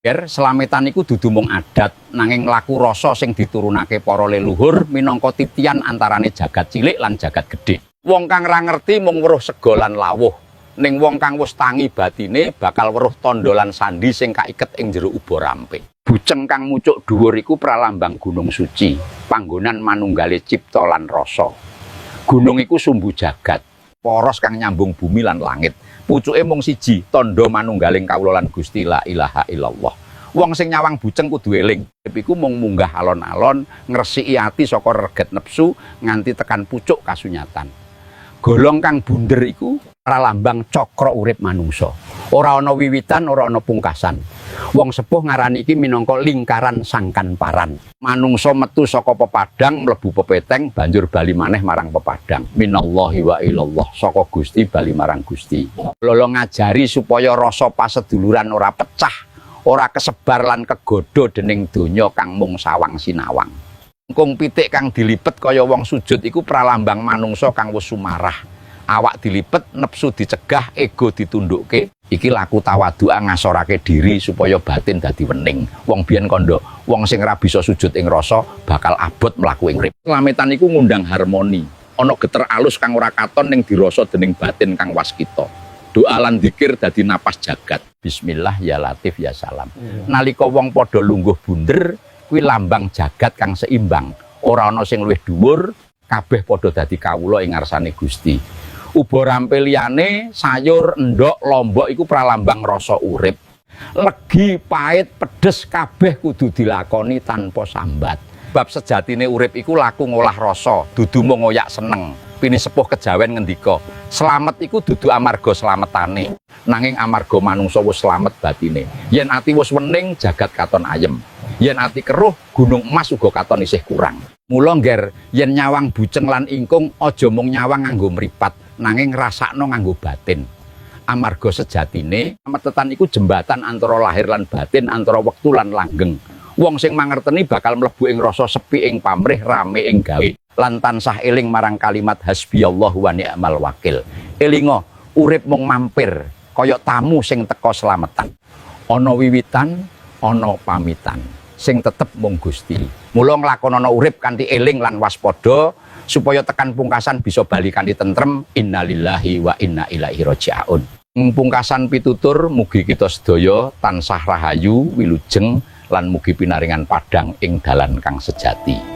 Ger slametan iku dudu mung adat, nanging laku rasa sing diturunake para leluhur minangka titian antarane jagat cilik lan jagat gedhe. Wong kang ra ngerti mung weruh sega lan lawuh. Ning wong kang wis tangi batine bakal weruh tandha lan sandi sing kaiket ing jero uba rampe. Buceng kang mucuk dhuwur iku pralambang gunung suci, panggonan manunggale cipta lan rasa. Gunung iku sumbu jagat, poros kang nyambung bumi lan langit. Pucuke mung siji, tandha manunggaling kawula lan Gusti la ilaha illallah. Wong sing nyawang buceng kudu eling. Iku mung munggah alon-alon, ngresiki ati saka reget nepsu nganti tekan pucuk kasunyatan. Golong kang bunder iku pralambang cakra urip manungsa. Ora ana wiwitan, ora ana pungkasan. Wong sepuh ngarani iki minangka lingkaran sangkan paran. Manungsa metu saka pepadang mlebu pepeteng banjur bali maneh marang pepadang. Minallahi wa ilallah, saka Gusti bali marang Gusti. Lolo ngajari supaya rasa paseduluran ora pecah, ora kesebar lan kegodha dening donya kang mung sawang sinawang. Kung pitik kang dilipet kaya wong sujud iku pralambang manungsa kang wis sumarah. Awak dilipet, nepsu dicegah, ego ditundukke. Iki laku tawadhu'a ngasorake diri supaya batin dadi wening. Wong biyen kandha, wong sing ora bisa sujud ing rasa bakal abot mlaku ing urip. Slametan iku ngundang harmoni. Ana geter alus kang ora katon ning dirasa dening batin kang waskita. Doa lan zikir dadi napas jagat. Bismillah ya Latif ya Salam. Nalika wong padha lungguh bunder, kuwi lambang jagat kang seimbang. Ora ana sing luwih dhuwur, kabeh padha dadi kawula ing ngarsane Gusti. Uba rampe liyane, sayur, endhok, lombok iku pralambang rasa urip. Legi, pahit, pedes kabeh kudu dilakoni tanpa sambat. Bab sejatine urip iku laku ngolah rasa, dudu mung ngoyak seneng. Pinisepuh kejawen ngendika, slamet iku dudu amarga slametane, nanging amarga manungsa wis slamet batine. Yen ati wis wening, jagat katon ayem. Yen ati keruh, gunung emas uga katon isih kurang. Mula ngger, yen nyawang buceng lan ingkung aja mung nyawang nganggo mripat, nanging ngrasakno nganggo batin. Amarga sejatine metetan iku jembatan antara lahir lan batin, antara wektu lan langgeng. Wong sing mangerteni bakal mlebu ing rasa sepi ing pamrih, rame ing gawe, lan tansah eling marang kalimat hasbiyallahu wa ni'mal wakil. Elinga, urip mung mampir, kaya tamu sing teka slametan. Ana wiwitan, ana pamitan, sing tetep mung Gusti. Mula nglakonana urip kanthi eling lan waspada supaya tekan pungkasan bisa bali kanthi tentrem. Innalillahi wa inna ilaihi raji'un. Pungkasan pitutur, mugi kita sedaya tansah rahayu, wilujeng lan mugi pinaringan padhang ing dalan kang sejati.